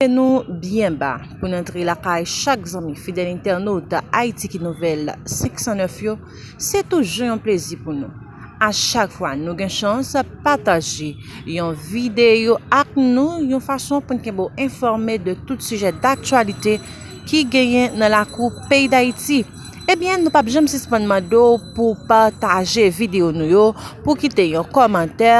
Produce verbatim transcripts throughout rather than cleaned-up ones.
Mete nou byen ba pou n antre lakay chak zanmi fidèl entènot Ayiti Ki Nouvèl senk san nèf yo, se toujou yon plezi pou nou. A chak fwa nou gen chans pataje yon videyo ak nou, yon fason pou n kenbe w enfòme de tout sijè daktyalite ki genyen nan lakou peyi Dayiti. Ebyen, nou p ap janm sispann mande w pou pataje videyo nou yo, pou kite yon kòmantè,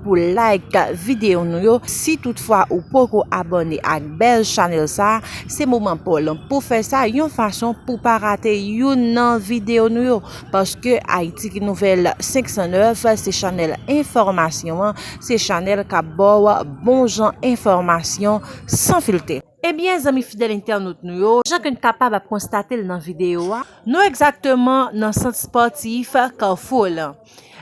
pou like videyo nou yo. Si toutfwa ou poko abòne ak bèl chanèl sa, se moman pa w lan pou fè sa, yon fason pou pa rate youn nan videyo nou yo. Paske Ayiti Ki Nouvèl senk san nèf se chanèl enfòmasyon an, se chanèl k ap ba w bon jan enfòmasyon san filte. Ebyen, zanmi fidèl entènot nou yo, jan ke n kapab ap konstate l nan videyo a, nou egzakteman nan sant espòtif Kafou lan.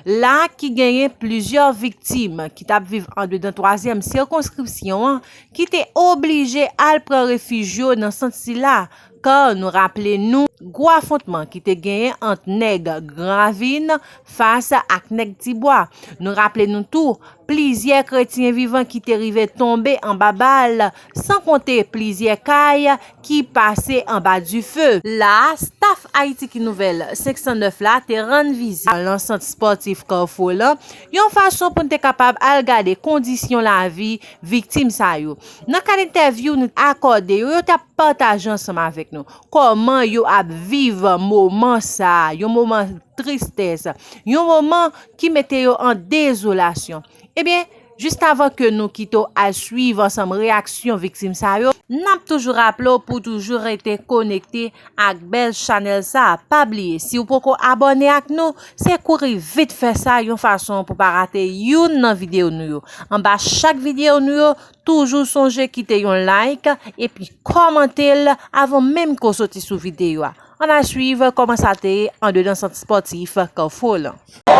La ki genyen plizyè viktim ki t ap viv andedan twazyèm sikonskripsyon an, ki te oblije al pran refij yo nan sant sila, kan nou raple nou gwo afwontman ki te genyen ant nèg Gran Ravin fas ak nèg Tibwa. Nou raple nou tou plizyè kretyen vivan ki te rive tonbe anba bal, san konte plizyè kay ki pase anba dife. La a, staf Ayiti Ki Nouvèl senk san nèf la te rann vizit nan sant espòtif Kafou lan, yon fason pou n te kapab al gade kondisyon lavi viktim sa yo. Nan kad entèvyou nou akòde yo, yo t ap pataje ansanm avèk nou kòman yo ap viv moman sa a, yon moman tristès, yon moman ki mete yo an dezolasyon. Ebyen, jis avan ke nou kite w al swiv ansanm reyaksyon viktim sa yo, n ap toujou raple w pou w toujou rete konekte ak bèl chanèl sa a. Pa bliye, si w poko abòne ak nou, se kouri vit fè sa yon fason pou pa rate youn nan videyo nou yo. Anba chak videyo nou yo, toujou sonje kite yon like epi kòmante l avan menm ke w soti sou videyo a. Ann al swiv kòman sa te ye andedan sant espòtif Kafou lan.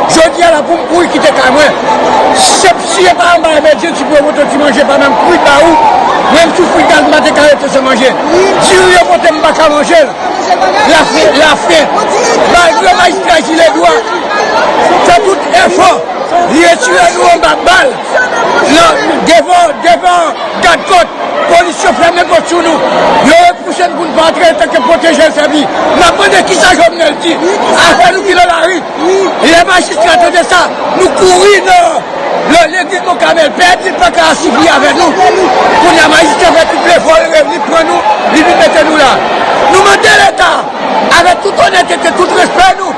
Jodi a la pou m kouri kite kay mwen. Si, si e pa anba emèjensi pou yo pote ti manje pa menm kwit ba ou, mwen m soufri gaz m pa te ka rete san manje. Diri yo pote m pa ka manje l. Lafen, lafen. Malgre majistra Jiledwa fè tout efò, li retire nou anba bal. Nan, devan, devan gadkòt, polis yo fèmen pòt sou nou. Yo repouse n pou n pa antre antanke pwotejè l sèvi. N ap mande kisa Jovenel di. Afè nou ki nan lari. Lè majistra tande sa, nou kouri nan, nan legliz Mont Carmel. Pè di l pa ka asoupi avè nou. Kounye a majistra fè tout lefò, li revni pran nou, li vin mete nou la. Nou mande Leta, avèk tout onètete, tout respè nou,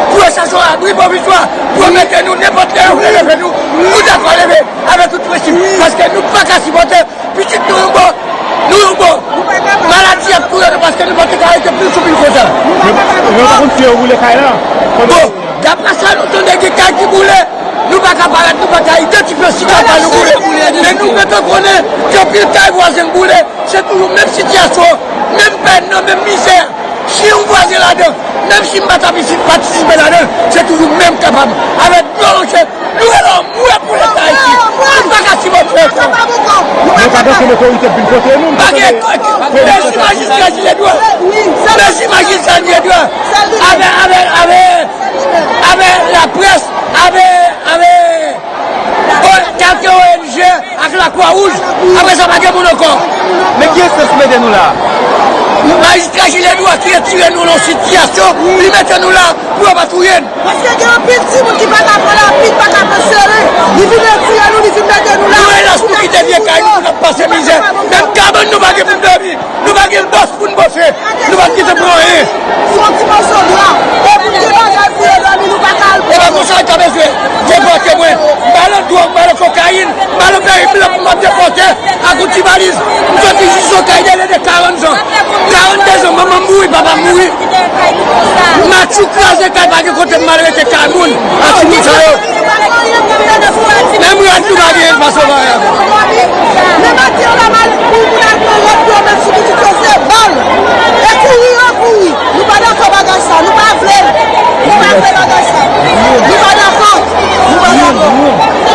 pou yo chache yon abri pwovizwa, pou yo mete nou nenpòt lè yo vle leve nou, nou dakò leve avèk tout prensip, paske nou pa ka sipòte pitit nou yon bò, nou yon bò. Maladi ap touye nou paske nou pa te ka rete plis sou pil konsa. Men, men pa konn si yo boule kay la. Bon, daprè sa nou tande gen kay ki boule, nou pa ka parèt, nou pa ka idantifye si kay pa nou boule. Men nou gentan konnen gen anpil kay vwazen boule, se toujou menm sitiyasyon, menm pèn nan, menm mizè. Si yon vwazen ladan, menm si m pa t ap patisipe ladan l, se toujou menm kapab. Avèk dlo nan je, nou rele anmwe pou Leta Ayiti. Nou pa ka sipòte sa. Nou pa ka tann otorite vin kote nou. Pa gen, mèsi majistra Jiledwa. Mèsi majistra Jiledwa. Avèk, avèk, avèk, avèk laprès, avèk, avèk, o, kèlke O N G. Ak Lakwa Wouj, apre sa pa gen moun ankò. Men kiyès ki mete nou la? Majistra Jiledwa ki retire nou nan sitiyasyon, li mete nou la pou yo pa touye n. Paske gen anpil timoun ki pa ka pran lapli, pa ka pran sere. Li vin retire nou, li vin mete nou la. Nou elas pou kite vye kay nou pou n ap pase mizè. Menm kabann nou pa gen pou n dòmi. Nou pa gen bòs pou n bòse. Nou p ap kite pran anyen. Sou yon ti mòso dra. E pou n gen bagay pou yo dòmi, nou pa ka al pran. E pa konsa l ta bezwen depòte mwen. M pa nan dwòg, m pa nan kokayin, m pa nan peyi blan pou m ap depòte ak yon ti valiz. M soti jis Okay dèlè de karant zan. Karannde zan, manman m mouri, papa m mouri. Match ou kraze kay, pa gen kote m al rete kay moun ak timoun sa yo. Menm rad nou pa genyen, pa sove avè. Men maten an la, mal pou moun al pran lòt yo, menm si pitit yo se bal. E kouri yo kouri. Nou pa dakò bagay sa, nou pa vle. Nou pa vle bagay sa. Nou pa dakò. Nou pa dakò.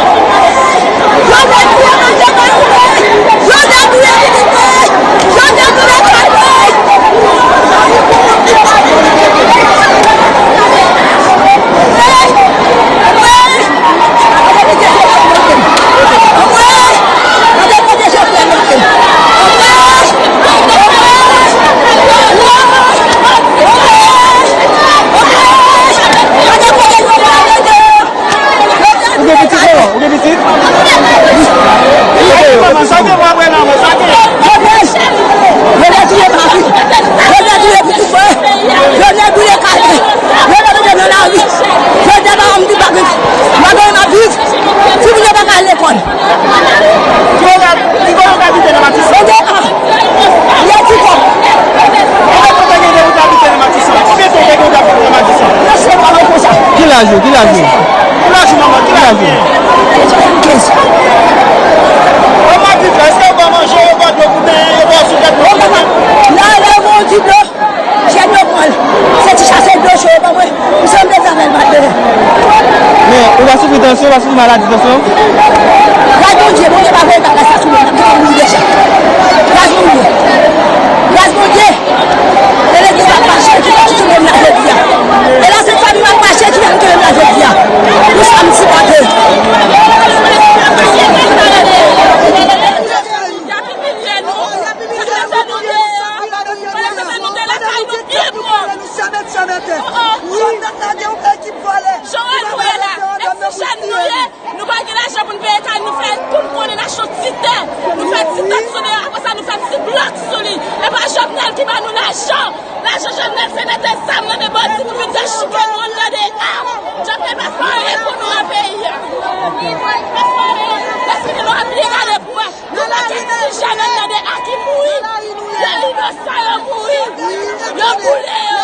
Yo detwi Ayiti! Yo detwi Ayiti! Yo detwi Ayiti! Tansyon, pa sou maladi tansyon. Gras Bondye, Bondye pa voye bagay sa sou nou, nou mouri deja. Gras Bondye. Gras Bondye. E legliz la mache ki fè m kenbe m la jodi a. E la se fanmi m ap mache ki fè m kenbe m la jodi a. Pou sa m sipòte. Y ap imilye nou. Y ap imilye nou. Maltrete nou de lakay nou byen pwòp. Jan nou ye la, e ti jèn nou ye, nou pa gen lajan pou n peye kay, nou fè, pou n konnen n achte yon ti tè, nou fè ti tè sou li, apre sa nou fè ti blòk sou li. E pa Jovenel ki ba nou lajan. Lajan Jovenel se mete zam nan men bandi pou vin dechouke nou anndan de a. Jovenel pa fè anyen pou nou nan peyi a. Pa fè anyen. Lespri nou ap byen gade pou wè. Nou pa gen ti jèn anndan de a ki mouri. De inosan yo mouri. Yo boule yo.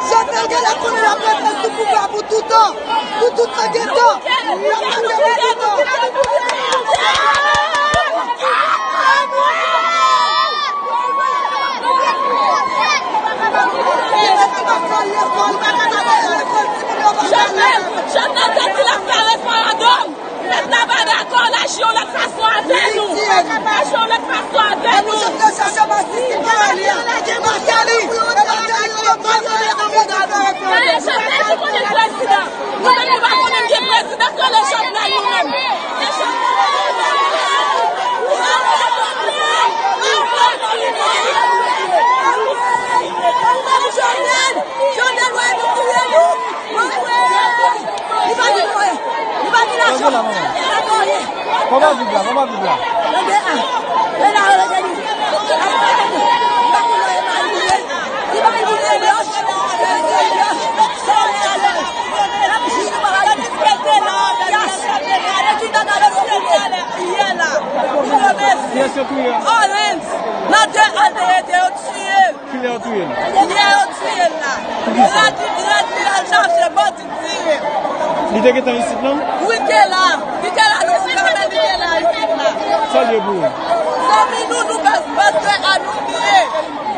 Jovenel gen la konnen l ap rete sou pouvwa pou toutan. Pou tout tan gen tan. L ap rete pou toutan. Jovenel, Jovenel te di l ap fè referandòm. Pèp la pa dakò, l aji yon lòt fason avè nou. L aji yon lòt fason avè nou. Jovenel Jovenel, nou konnen prezidan. Nou menm nou pa konnen gen prezidan, se le Jovenel nou menm. Jovenel, Jovenel, wè nou touye nou. Li pa di nou anyen. Li pa di lajan. Li pa di anyen. Kòman viv la? Kòman viv la? Tande a. E la, yo rete li. Li pa di nou anyen, li pa di nou anyen. Li pa di nou anyen. Yes, yo touye. Orange. Nan de ane, yo touye l. Kilè yo touye l? Kilè yo touye l la. Rad li, rad li al chache bandi tire. Li te gentan isit non? Wi, te la. Li te la, nou fè men li te la, li te la. Sa l ye pou ou? Zanmi nou, nou bèl pastè a nou li ye.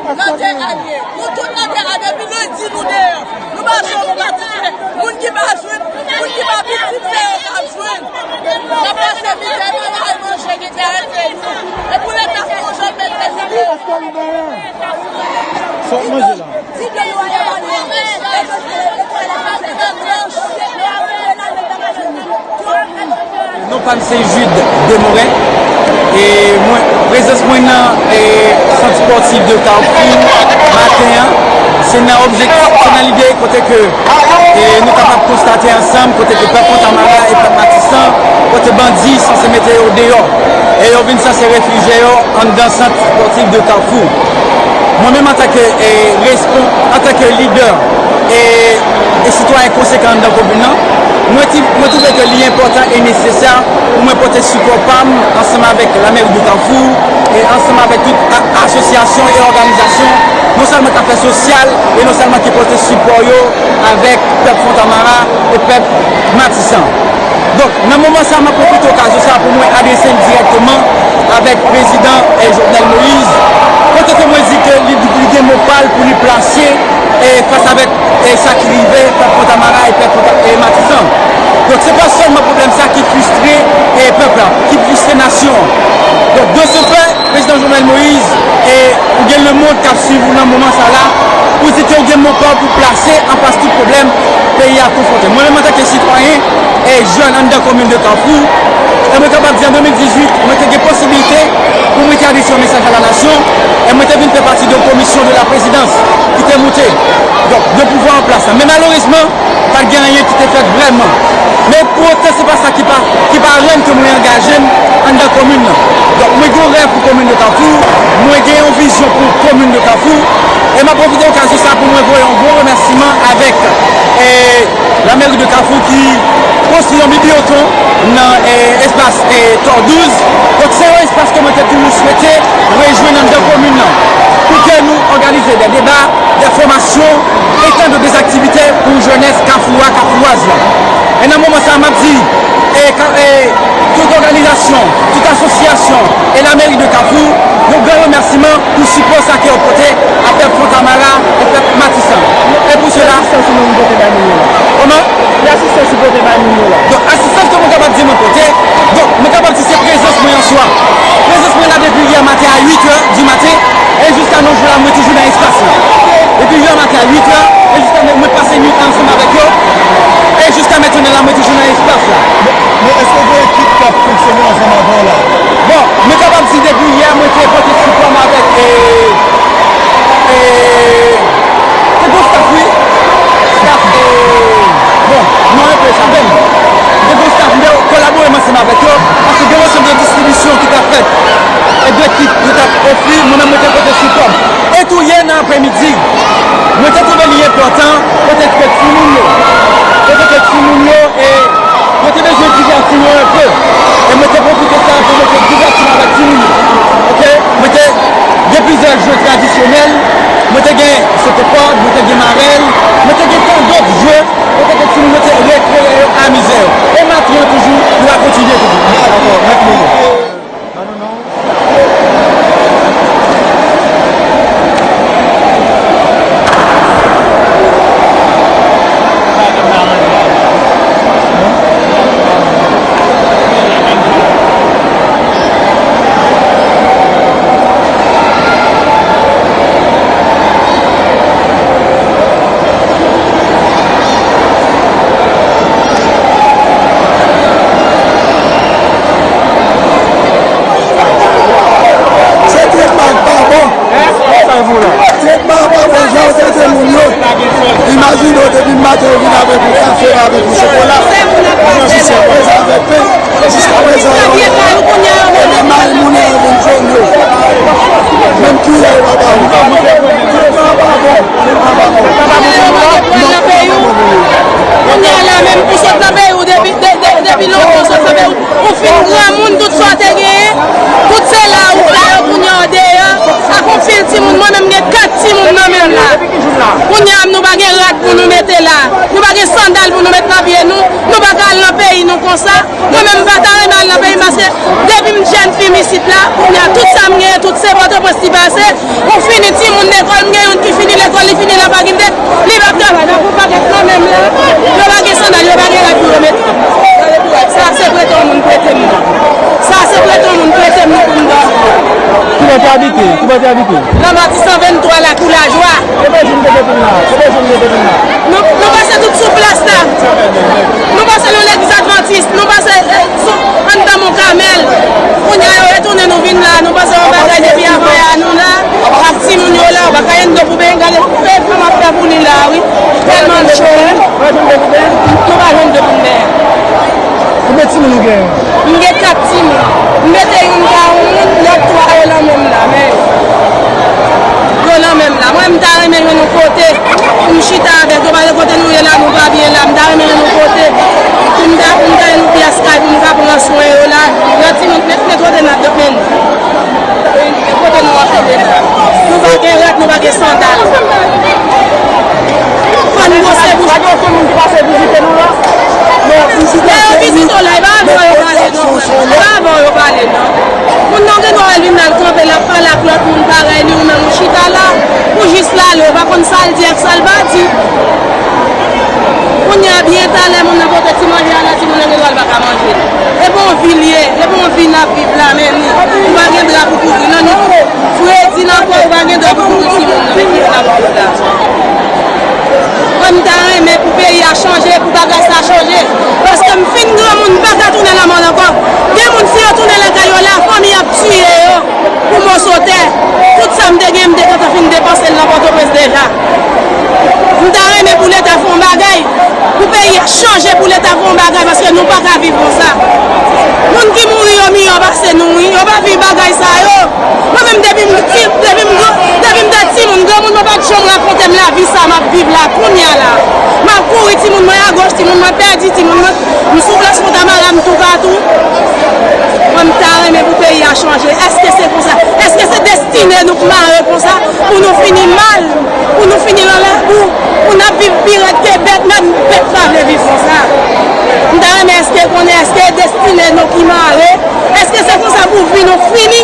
Nan de ane. Nou tout nan de ane, epi nou di nou deyò. Nou pa jwe, nou pa titile. Moun ki pa jwe, moun ki pa pitit, se yo k ap jwenn. N ap pase mizè, pa bay manje, ki te rete nou. E pou Leta fè yon jan mete sou li. Sa w manje la? Non pa m se Jude Desmorin. E mwen, prezans mwen nan e, sant spòtif de Kafou maten an, se nan objektif, se nan lide kote ke e, nou kapab konstate ansanm kote ke pèp Fontamara e pèp Matisan, kote bandi sanse mete yo deyò e yo vin sanse refijye yo anndan sant spòtif de Kafou. Mwen menm antanke e, respon, antanke lidè e, e sitwayen konsekan anndan komin nan, mwen ti, mwen twouve ke li enpòtan e nesesè pou mwen pote sipò pa m ansanm avèk lameri de Kafou e ansanm avèk tout a, asosyasyon e òganizasyon, non sèlman k ap fè sosyal e non sèlman ki pote sipò yo avèk pèp Fontamara e pèp Matisan. Donk, nan moman sa a, m ap pwofite okazyon sa a pou mwen adrese m dirèkteman avèk prezidan e, Jovenel Moïse, kote ke mwen di ke li, li gen mo pa l pou li plase e, fas avèk e, sa ki rive pèp Fontamara e pèp Fonta-, e, Matisan. Donk, se pa sèlman pwoblèm sa ki fristre e, pèp la, ki fristre nasyon an. Donk, de ce fait, prezidan Jovenel Moïse, e ou gen lemonn k ap swiv ou nan moman sa la, pou di ke ou gen mo pa w pou plase anfas tout pwoblèm peyi a konfwonte. Mwen menm, antanke sitwayen e jèn anndan komin de Kafou, e mwen kapab di an de mil dizuit, mwen te gen posiblite pou mwen te adrese yon mesaj a la nasyon, e mwen te vin fè pati de yon komisyon de la prezidans ki te moute, donk, de pouvwa an plas la. Men malerezman, pa t gen anyen ki te fèt vrèman. Men pou otan, se pa sa ki pa, ki pa rann ke mwen angaje m anndan komin nan. Donk, mwen gen yon rèv pou komin de Kafou, mwen gen yon vizyon pou komin de Kafou, e m ap pwofite okazyon sa pou mwen voye yon gwo remèsiman avèk e, lameri de Kafou ki konstwi yon bibliyotèk nan e, espas e, Tò douz. Donk, se yon espas ke mwen te toujou swete rejwenn anndan komin nan, pou ke nou òganize de deba, de fòmasyon, e tan de dezaktivite pou jenès Kafou a, Kafouwaz la. E nan moman sa a, m ap di, e, ka, e, tout òganizasyon, tout asosyasyon, e lameri de Kafou, yon gran remèsiman pou sipò sa ke yo pote a pèp Fontamara e pèp Matisan. E pou sela, kòman? Ki asistans ou pote bay moun yo la? Kòman? Ki asistans ou pote bay moun yo Pwomèl, mwen te gen sotokòd, mwen te gen marèl, mwen te gen tan dòt jwe, kote ke timoun yo te rekreye yo, amize yo. E maten an toujou, nou va kontinye toujou. Dakò, mèt Momo. Se tretman k pa bon. Tretman k pa bon, jan yo trete moun yo. Imajine w depi maten yo vin avèk yon kafe, avèk yon chokola. Jiskaprezan avèk pen. Jiskaprezan yo, e menm mayi moun yo vin jwenn yo. Menm kiyè yo pa ba yo. Tretman k pa bon. Tretman k pa bon. Kounye a la menm, ou sot nan peyi w depi, de, de, depi lontan, ou sot nan peyi w. Ou fin granmoun, tout sa w te genyen, tout se la ou fè yo, kounye a w deyò, ak yon fil timoun, mwen menm gen kat timoun nan men m la. Kounye a nou pa gen rad pou nou mete la, nou pa gen sandal pou nou met nan pye nou, nou pa ka al nan peyi nou konsa. Mwen menm m pa ta renmen al nan peyi m paske depi m jèn fi m isit la, kounye a tout sa m genyen, tout se Pòtoprens li pase. Ou fini timoun lekòl, m gen youn ki fini lekòl, li fini la fakilte, li p ap travay, l ap yon pakèt nan men m la. Yo pa gen sandal, yo pa gen rad pou yo mete. Sa se prete yon moun prete m nan. Sa se prete yon moun prete m nan pou m dòmi. Ki bò w te abite? Ki bò w te abite? Nan Mati san venntwa la, kou Lajwa. Konbyen jou nou te vin la? Konbyen jou nou te vin la? Nou, nou pase tout sou plas la. Nou pase nan legliz advantis, nou pase, eh, sou, anndan Mont Carmel. Kounye a yo retounen nou vin la, nou pase yon bagay depi avanyè nou la. Ak timoun yo la, ou pa ka jwenn dlo pou benyen, gade fè kòman ap fè pou li la, wi. Tèlman l cho, wi. Nou pa jwenn dlo pou n benyen. Konbyen timoun ou genyen? M gen kat timoun. M mete youn ba yon moun, lòt twa yo nan men m la, men yo nan men m la. Mwen, m ta renmen jwenn yon kote pou m chita avèk yo, paske kote nou ye la, nou pa byen la. M ta renmen jwenn yon kote pou m ta, pou m ta jwenn yon pyès kay pou m ka pran swen yo la. Yon timoun, men, men kote n ap mennen. Kote nou ap kenbe la? Nou pa gen rad, nou pa gen sandal. Fò n bwose bouch. Pa gen okenn moun ki pase vizite nou la? Lè yo vizite w la, e pa avè w yo pale non, frè m. E pa avè w yo pale non. Moun nan gen dwa wè l vin al kanpe, l ap pale ak lòt moun parèy li, ou menm ou chita la, ou jis la, li, ou pa konn sa l di ak sa l pa di. Kounye a, byen talè, moun nan pote ti manje a la, timoun nan gen dwa l pa ka manje l. E pa yon vi l ye, e pa yon vi n ap viv la, men li, ou pa gen dra pou kouvri l, non, ni fredi nan kò, ou pa gen dra pou kouvri timoun nan, men timoun ap viv la. Mwen, m ta renmen pou peyi a chanje, pou bagay sa chanje. Paske m fin granmoun, m pa ka tounen lanmòn ankò. Gen moun, si yo tounen lakay yo la, fanmi ap tiye yo. Pou moso tè, tout sa m te gen, m te gentan fin depanse l nan Pòtoprens deja. M ta renmen pou Leta fè yon bagay, pou peyi a chanje, pou Leta fè yon bagay, paske nou pa ka viv konsa. Moun ki mouri yo miyò pase nou, wi. Yo pa viv bagay sa yo. Mwen menm, depi m ti, depi m gran, depi m te timoun, granmoun mwen pa t janm rakonte m lavi sa m ap viv la, kounye a la. M ap kouri timoun mwen agòch, timoun mwen pèdi, timoun mwen M sou plas Fontamara, m toupatou. Mwen, m ta renmen pou peyi a chanje. Èske se konsa? Èske se destine nou k mare konsa? Pou nou fini mal? Pou nou fini nan labou? Pou n ap viv pi rèd ke bèt, menm bèt pa vle viv konsa. M ta renmen èske konnen, èske destine nou ki mare? Èske se konsa pou vi nou fini?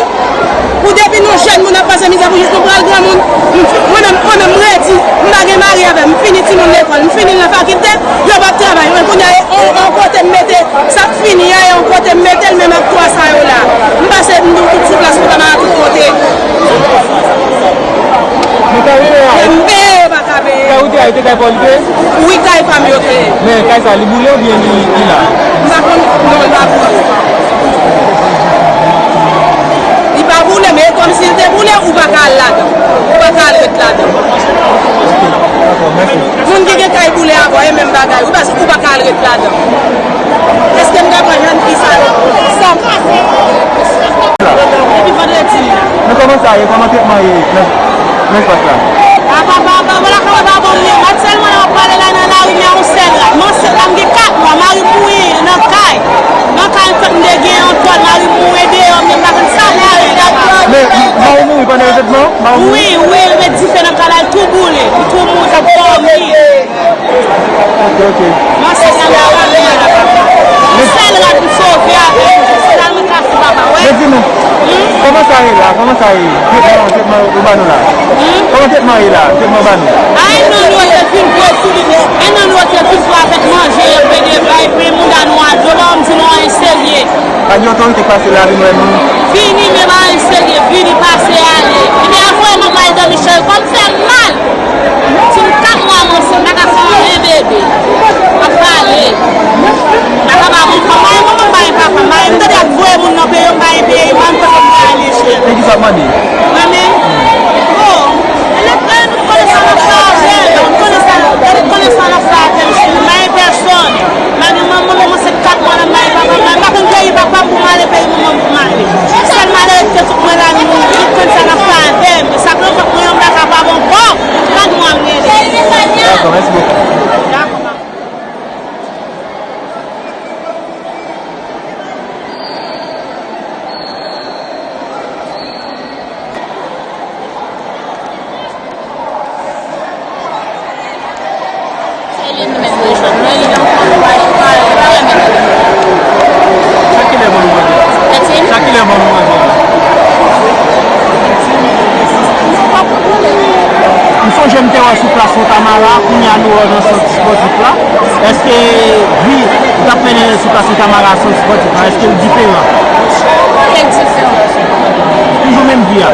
Pou depi nou jèn moun ap pase mizè pou jis nou pral granmoun. M fi-, mwen menm, mwen menm m redi, m pa gen mari avè m, m fini timoun lekòl, m fini l nan fakilte, yo p ap travay. Men kounye a, e on, on kote m mete sa k fini a, e on kote m mete l menm ak twa sa yo la. M pase m di w tout sou plas Fontamara tout kote. Men kay ou te a, men m peye yo pa ka peye. Kay ou te a, yo te kay pa w li te ye? Wi, kay pa m yo te ye. Men kay sa, li boule oubyen li, li la? M pa konn, non, li pa boule. Li pa boule, men e kòmsi l te boule, ou pa ka al ladan. Ou pa ka al ret ladan. Moun ki gen kay boule avè w, e menm bagay, wi, paske ou pa ka al ret ladan. Èske m ta pran jèn fi sa yo? Sa m pa fè. Depi vandredi. Men kòman sa ye? Kòman tretman ye nan, nan espas la? A papa, papa, la kòman pa bon, men m ap sèlman ap pale la nan lari, men a yon sèl la. Men sèl la, m gen kat mwa, mari m mouri nan kay. Nan kay, m te gen yon tòl, mari m mouri deyò, m pa konn sa m ale. Men, mari w mouri Pandan evènman, ba ou wi, wi, yo met dife nan kay la, tou boule, li tou mou, t ap vòmi. Ok, ok. Mwen se nan la rad mwen la, papa. Sèl rad m sove avè m, se la mwen kase papa, wè. Men di nou, kòman sa ye la? Kòman sa ye? Tretman, tretman ou ba nou la? Kòman tretman ye la? Tretman ou ba nou? Ay, non, non, yo fin gwo sou li. E non, non, yo fin gwo avèk manje, yo pede bay, epi moun da nou a dlo, ba m di nou anyen serye. Pa gen otorite k pase la vin wè nou? Vini, men pa anyen serye, vini pase ale. Ebyen, al voye manman Edan Michel, kò m fè m mal. Ti m kat mwa m ansent, m pa ka fè anyen bebe. M ap pale. M pa ka ba moun kò m, ay, manman m pa gen papa, m pa gen, m tande y ap voye moun nan peyi yo, m pa gen peyi, mwen, m kote m prale, cheri. Men ki sa w ap mande? Mwen menm? Oh, e lè, e nou konnen sa n ap fè avè l, nou konnen sa, nou konnen sa n ap fè avè l, cheri, m pa gen pèsonn. Mwen menm, manman m ansent kat mwa la, m pa gen papa, m pa konn peyi papa m pou m ale, peyi manman m pou m ale. Sèl malere ki te sot mwen la, nou, nou konn sa n ap fè avè m. Sa k nan vant mwen an, m pa kapab ankò. Kat mwa m gen. Dakò, mèsi bokou. Dakò, papa. Se li nou menm nou jwenn. Mwen li nan fon nou pa li pa li pa renmen nou. Sa ki lè bon nou manje? Sa ki lè bon nou manje? M sonje m te wè sou plas Fontamara, kounye a nou wè nan sant espòtif la. Èske vi ou t ap mennen sou plas Fontamara, sant espòtif la, èske l diferan? Kèk diferan. Toujou menm vi a.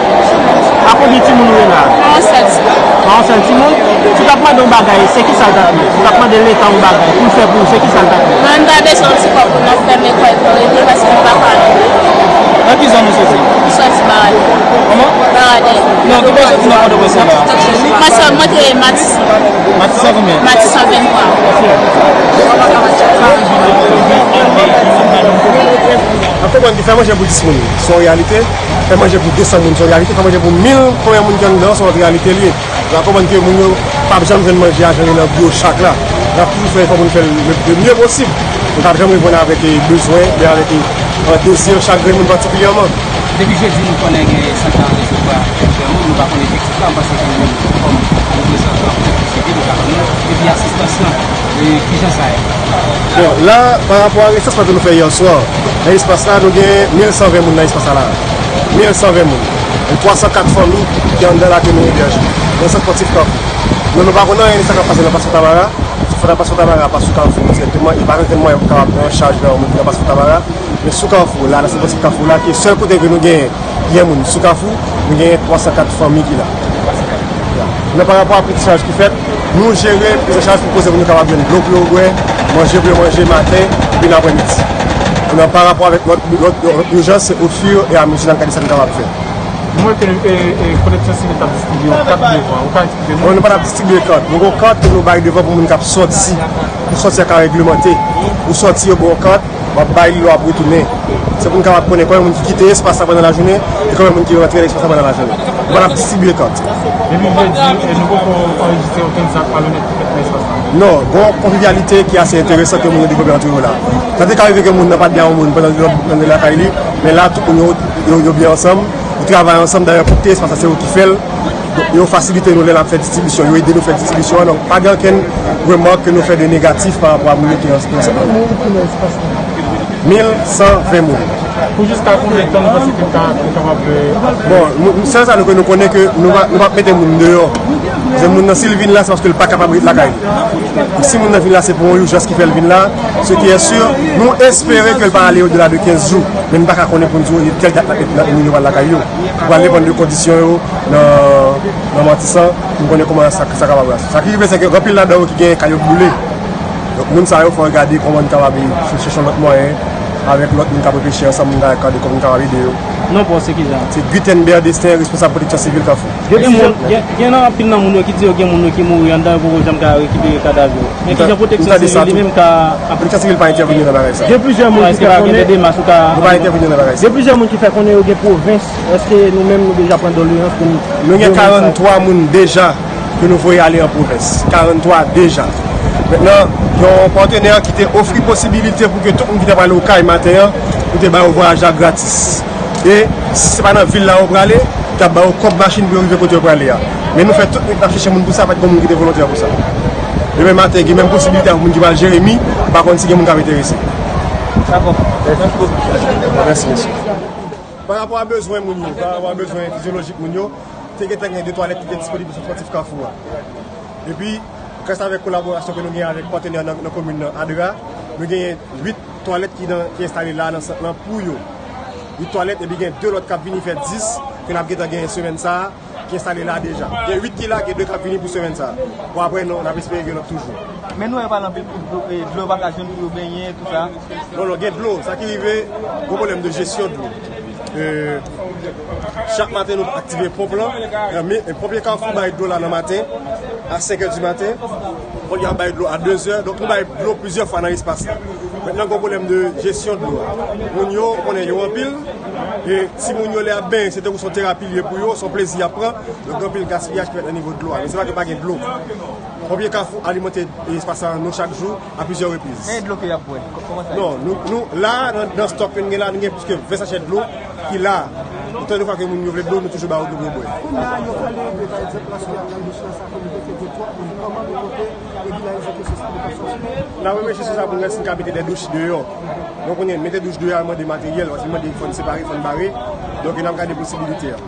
A konbyen timoun ou ye la? Yon sèl timoun. Yon sèl timoun? Si w t ap mande yon bagay, se ki sa l t ap ye? Si w t ap mande Leta yon bagay pou l fè pou ou, se ki sa l t ap ye? Mwen, m ta bezwen yon ti kòb pou mwen fèmen kò epi rete, paske mwen pa ka ale. Nan ki zòn ou soti? M soti Baradè. Kòman? Baradè. Non, ki bò w soti nan Pòtoprens la? Mwen sò, mwen te Matisan. Matisan konbyen? Matisan venntwa. N ap konprann ke fè manje pou dis moun, se yon reyalite. Fè manje pou de san moun, se yon reyalite. Fè manje pou mil konbyen moun ki anndan, se yon lòt reyalite l ye. N ap konprann ke moun yo p ap janm jwenn manje a jan li nan biwo chak la. N ap toujou fè efò pou nou fè l le, le mieux possible. Nou p ap janm reponn avèk, eh, bezwen, oubyen avèk, eh, dezi chak grenn moun patikilyèman. Depi jedi, nou konnen gen sant la resevwa enteryèman, nou pa konnen efektif la, m panse ke nou menm, kòm reprezantan pwotèktè sivil, nou ka konnen, epi asistans lan, e kijan sa ye? Bon, la, pa rapò a resans ke nou fè yè swa, nan espas la, nou gen mil san ven moun nan espas la la. Mil san ven moun. E twa san kat fanmi ki anndan la ke nou ebèje. Nan sant espòtif Kafou. Nou, nou pa konnen anyen de sa k ap pase nan plas Fontamara. Fò nan plas Fontamara, pa sou Kafou dirèkteman, e pa gen okenn mwayen pou kapab pran chaj nan moun ki nan plas Fontamara. Men sou Kafou la, nan sant espòtif Kafou la, ki sèl kote ke nou gen, gen moun sou Kafou, nou gen twa san kat fanmi ki la. Nan pa rapò a priz an chaj ki fèt, nou jere priz an chaj pou kote moun yo kapab jwenn dlo pou yo bwè, manje pou yo manje maten, epi nan aprèmidi. Nan pa rapò avèk lòt, lòt, lòt ijans, se au fur et à mesure n ap gade sa nou kapab fè. Mwen ke, e, e, Pwoteksyon Sivil t ap distribye yon kat devan, ou ka eksplike nou? Bon, nou pa t ap distribye kat. Nou gen yon kat ke nou bay devan pou moun k ap sòti. Pou sòti a ka reglemante. Ou sòti, yo ba w yon kat, w ap bay li, w ap retounen. Se pou n kapab konnen konbyen moun ki kite espas la pandan lajounen e konbyen moun ki rantre nan espas la pandan lajounen. Nou pa t ap distribye kat. Depi jedi, e, nou poko anrejistre okenn zak malonèt ki fèt nan espas la? Non, gen yon konvivyalite ki ase enteresan ke moun yo devlope antre yo la. Sa te ka rive ke moun nan pa t gen yon moun pandan l nan lakay li, men la, tout moun yo, yo, yo byen ansanm, yo travay ansanm. Dayè, pou kite espas la, se yo ki fè l. Donk, yo fasilite nou lè n ap fè distribisyon, yo ede nou fè distribisyon an. Donk, pa gen okenn remake ke nou fè de negatif pa rapò a moun yo ki nan, nan espas la. Mil san ven moun. Pou jiska konbyen tan nou panse ke nou ka, nou kapab, e, bon, nou, nou, sèl sa nou, ke nou konnen ke nou va, nou p ap mete moun deyò. Se moun nan, si l vin la, se paske l pa kapab ret lakay li. Si moun nan vin la, se pou yon ijans ki fè l vin la. Ce qui est sûr, nou espere ke l pa ale odela de kenz jou. Men n pa ka konnen pou n di w tèl dat n ap mete moun yo pral lakay yo. Li pral depann de kondisyon yo nan, nan Matisan, pou n konnen kòman sa, sa kapab pase. Sa ki rive, se ke gen anpil ladan yo ki gen kay yo k boule. Donk, moun sa yo, fò yo gade kòman n kapab chèche yon lòt mwayen avèk lòt moun k ap reflechi ansanm, nou gade kòman n kapab ede yo. Non pa w se kijan? Se Gutenberg Destin, responsab pwoteksyon sivil Kafou. Gen plizyè, gen, gen nan anpil nan moun yo ki di yo gen moun yo ki mouri anndan, yo poko janm ka rekipere kadav yo. Men kijan pwoteksyon sivil li menm ka ap... Pwoteksyon sivil pa entèveni nan bagay sa. Gen plizyè moun ki fè konnen, nou pa entèveni nan bagay sa. Gen plizyè moun ki fè konnen yo gen pwovens. Èske nou menm nou deja pran doleyans pou nou... Nou gen karannntwa moun deja ke nou voye ale an pwovens. Karannntwa deja. Mentnan, yon patnè ki te ofri posibilite pou ke tout moun ki t ap ale Okay maten an, nou te ba yo vwayaj la gratis. E si se pa nan vil la yo prale, N ap ba yo kòb machin pou yo rive kote yo prale a. Men nou fè tout nèt n ap chèche moun pou sa, pa t gen moun ki te volontè pou sa. Demen maten, gen menm posibilite a pou moun ki pral Jeremi, m pa konn si gen moun k ap enterese. Dakò. Mèsi, mesye. Pa rapò a bezwen moun yo, pa rapò a bezwen fizyolojik moun yo, te gentan gen de twalèt ki te disponib sou fwontif Kafou a. Epi, gras avèk kolaborasyon ke nou gen avèk patnè nan, nan komin nan, ADRA, nou genyen uit twalèt ki nan, ki enstale la nan sant lan pou yo. Uit twalèt, epi gen de lòt k ap vini fè dis, ke n ap gentan genyen semèn sa a, ki enstale la deja. Gen uit ki la, gen de k ap vini pou semèn sa a. Bon, apre, nou, n ap espere gen lòt toujou. Men nou wè pa anpil pou dlo, e, dlo pa ka jwenn pou yo benyen, tou sa. Non, non, gen dlo. Sa ki rive, gwo pwoblèm de jesyon dlo. E, chak maten, nou aktive ponp lan. E, men, e, ponpye Kafou bay dlo la nan maten, a senk è di maten. Kounye a, bay dlo a de zè. Donk, nou bay dlo plizyè fwa nan espas la. Mentnan, gwo pwoblèm de jesyon dlo a. Moun yo, ou konnen, yo anpil. E timoun yo, lè y ap benyen, se tankou se yon terapi l ye pou yo, se yon plezi y ap pran. Donk, gen anpil gaspiyaj ki fèt nan nivo dlo a. Men se pa ke pa gen dlo. Ponpye Kafou alimante espas la an dlo chak jou a plizyè repriz. Men dlo ke y ap bwè, kò-, kòman sa ye? Non, nou, nou, la, nan, nan stòk ke nou gen la, nou gen plis ke ven sachè dlo ki la. Otan de fwa ke moun yo vle dlo, nou toujou ba yo dlo pou yo bwè. Kounye a, yo pale de, pa egzanp, paske nan douch la, sa konnen ke gen twòp moun. Kòman nou pote regilarize kesyon sa, nou pa sòsye? N ap remèsye sou sa pou nou wè si n ka mete de douch deyò. Donk, kounye a, mete douch deyò a mande materyèl, paske mande fò n separe, fò n bare. Donk, n ap gade posibilite a.